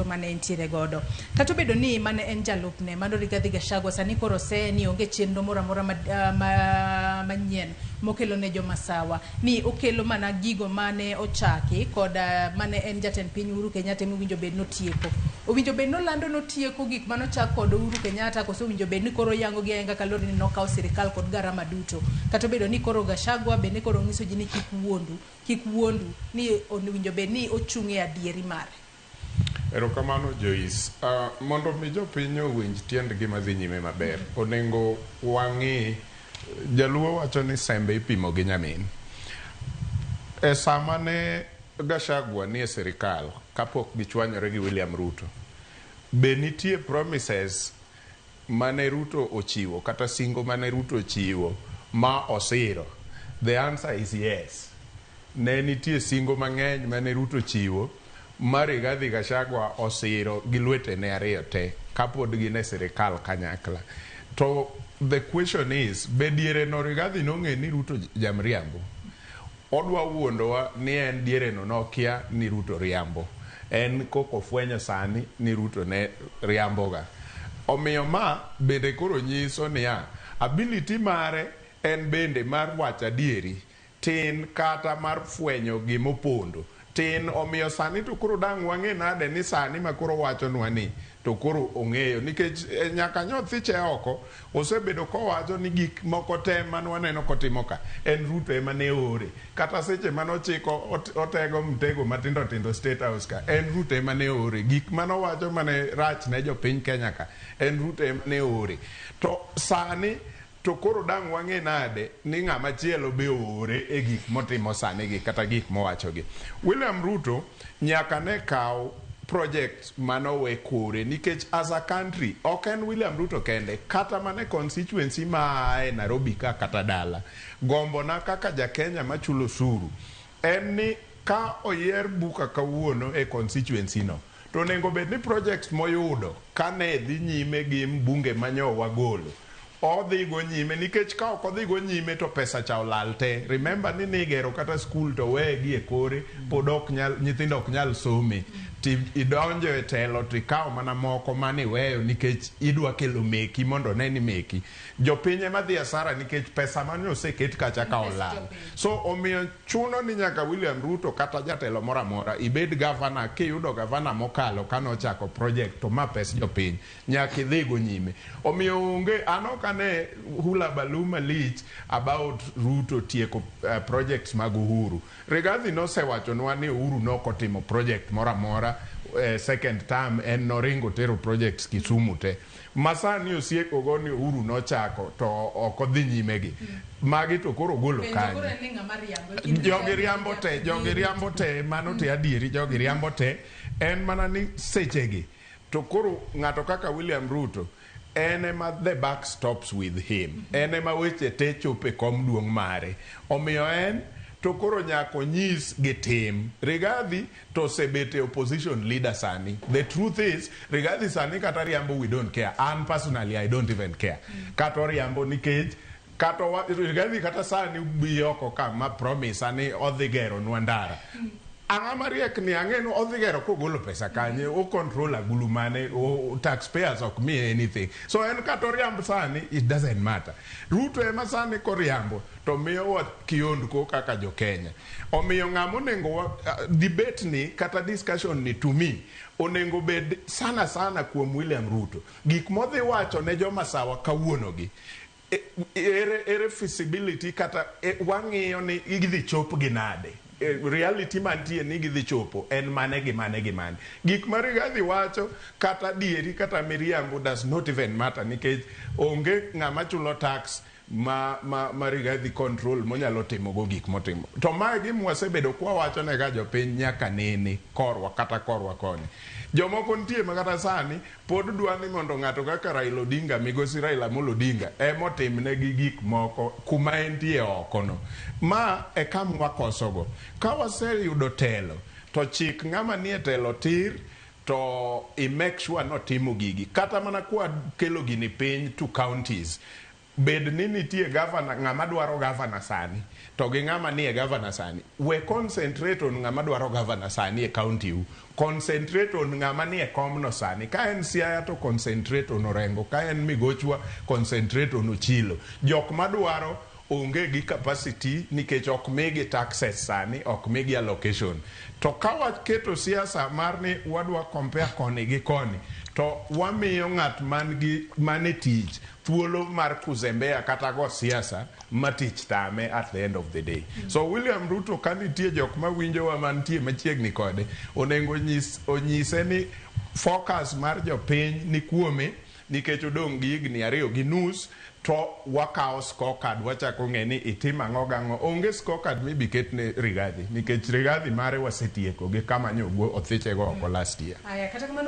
Mane entiere godo. Kata obedo ni mane en jalupne, mano Rigathi Gachagua, sani koro oseye ni onge chenro moro amora manyien mokelo ne jomasawa, ni okelo mana gigo mane ochaki kod mane en jatend piny Uhuru Kenyatta ema bed notieko. Owinjo bed nolando notieko gik manochak kod Uhuru Kenyatta, koso owinjo bed ni koro oyango gi ayanga kaluwore ni nokawo sirikal kod garama duto? Kata obedo ni koro Gachagua bende koro nyiso ji ni kik wuondu, kik wuondu, ni owinjo bed ni ochung' e adieri mare. Erokamano, Joyce. Mondo mi jopiny owinj tiend gima dhi nyime maber, onego wang'i jaluo wacho ni sembe ipimo gi nyamin. E sama ne Gachagua nie sirikal kapok gichwanyore gi William Ruto, be nitie promises mane Ruto ochiwo kata singo mane Ruto ochiwo ma osiro? The answer is yes. Ne nitie singo mang'eny mane Ruto ochiwo ma Rigathi Gachagua osiro gi lwetene ariyo te kapod gin e sirikal kanyakla. To the question is, be diere no Rigathi nong'e ni Ruto jamriambo? Odwa wuondowa ni en diere no nokia ni Ruto riambo. En koko fwenyo sani ni Ruto ne riamboga. Omiyo ma bende koro nyiso niya, ability mare en bende mar wacho adieri tin kata mar fwenyo gimopondo tin. Omiyo sani to koro dang' wang'e nade ni sani ma koro wachonwa ni to koro ong'eyo? Nikech nyaka nyothiche oko osebedo kowacho ni gik moko te man waneno kotimo ka en Ruto ema ne ore. Kata seche manochiko otego mtego matindo tindo State House ka, en Ruto ema ne ore. Gik manowacho mane rach ne jopiny Kenya ka, en Ruto ema ne ore. To sani to koro dang' wang'e nade ni ng'ama chielo be oore e gik motimo sani gi kata gik mowacho gi? William Ruto nyaka ne kaw project manowe kore, nikech as a country, ok en William Ruto kende, kata mana e constituency ma ae Nairobi ka kata dala, gombona kaka ja Kenya machulo osuru en ni ka oyier buka kawuono e constituency no, to onego bed ni projects moyudo kane dhi nyime gi mbunge manyo wagolo odhi go nyime, nikech ka ok odhi go nyime to pesa cha olal te. Remember ni nigero kata school to weye gi e kore, pod ok nyal, nyithindo ok nyal some, ti idonjo e telo to ikawo mana moko maniweyo nikech idwa kelo meki mondo ne ni meki. Jopiny ema dhi asara nikech pesa mane oseket kacha ka olal. So omiyo chuno ni nyaka William Ruto kata jatelo moro amora, ibed gavana, kiyudo gavana mokalo kanochako project to ma pes jopiny, nyaka idhi go nyime. Omiyo onge, an ok ane hullabaloo malich about Ruto tieko projects mag Uhuru. Rigathi nosewachonwa ni Uhuru nokotimo project moro amora second term, en noringo tero projects Kisumu te. Ma sani osieko go ni Uhuru nochako to ok odhi nyime gi. Magi to koro ogolo Penjo kanye? Koro en ni ng'ama riambo e kind Jogi Rigathi riambo gi te, jogi riambo te, mano te adieri, jogi riambo te. En mana ni sechegi to koro ng'ato kaka William Ruto en ema the buck stops with him. En ema weche te chopo e kom duong' mare. Omiyo en to koro nyaka onyis gi tim. Rigathi to osebet e opposition leader sani. The truth is, Rigathi sani kata riambo, we don't care. An personally, I don't even care. Kata oriambo, nikech kata Rigathi kata sani bi oko ka ma promise ni odhi gero nwa ndara. Ang'a mariek ni ang'e ni odhi gero kogolo pesa kanye? O control agulu mane? O taxpayers ok miye anything. So en kata oriamb sani, it doesn't matter. Ruto ema sani koriambo to miyowa kiondko kaka jo Kenya. Omiyo ng'ama onego debate ni kata discussion ni, to me, onego bed sana sana kuom William Ruto. Gik modhi wacho ne jomasawa kawuono gi, ere feasibility kata wang'iyo ni gidhi chop gi nade? Reality mantie ni gidhi chopo en mane gi mane gi mane? Gik ma Rigathi wacho, kata adieri kata miriambo, does not even matter, nikech onge ng'ama chulo tax ma Rigathi control monyalo timo go gik motimo. To mae gima wasebedo kwawacho ne ga jopiny nyaka nene korwa kata korwa koni. Jomoko nitie ma kata sani pod dwa ni mondo ng'ato kaka Raila Odinga, migosi Raila Amolo Odinga, emotimnegi gik moko kuma entie oko no. Ma e kama wakosogo. Ka waseyudo telo, to chik ng'ama nie telo tir to i make sure notimo gigi. Kata mana kwa kelo gini piny to counties. Bed ni nitie gavana, ng'ama dwaro gavana sani to gi ng'ama nie gavana sani, we concentrate on ng'ama dwaro gavana sani e county u. Concentrate on ng'ama nie komno sani. Ka en Siaya to concentrate on Orengo, ka en Migochwa concentrate on Ochilo. Jok madwaro onge gi capacity nikech ok migi taxes sani, ok migi allocation. To ka waketo siasa mar ni wadwa compare koni gi koni, to wamiyo ng'at man gi man e tich thuolo mar kuzembea kata go siasa ma tich tame at the end of the day. So William Ruto, ka nitie jok mawinjowa mantie machiegni kode, onego onyise ni focus mar jopiny ni kuome, nikech odong' gi higni 2.5 to wakawo scorecard, wachako ng'e ni itimo ang'o gang'o. Onge scorecard mibi ketne Rigathi, nikech Rigathi mare wasetieko gi kama nyogo othichego oko last year. Aya, kata kamano.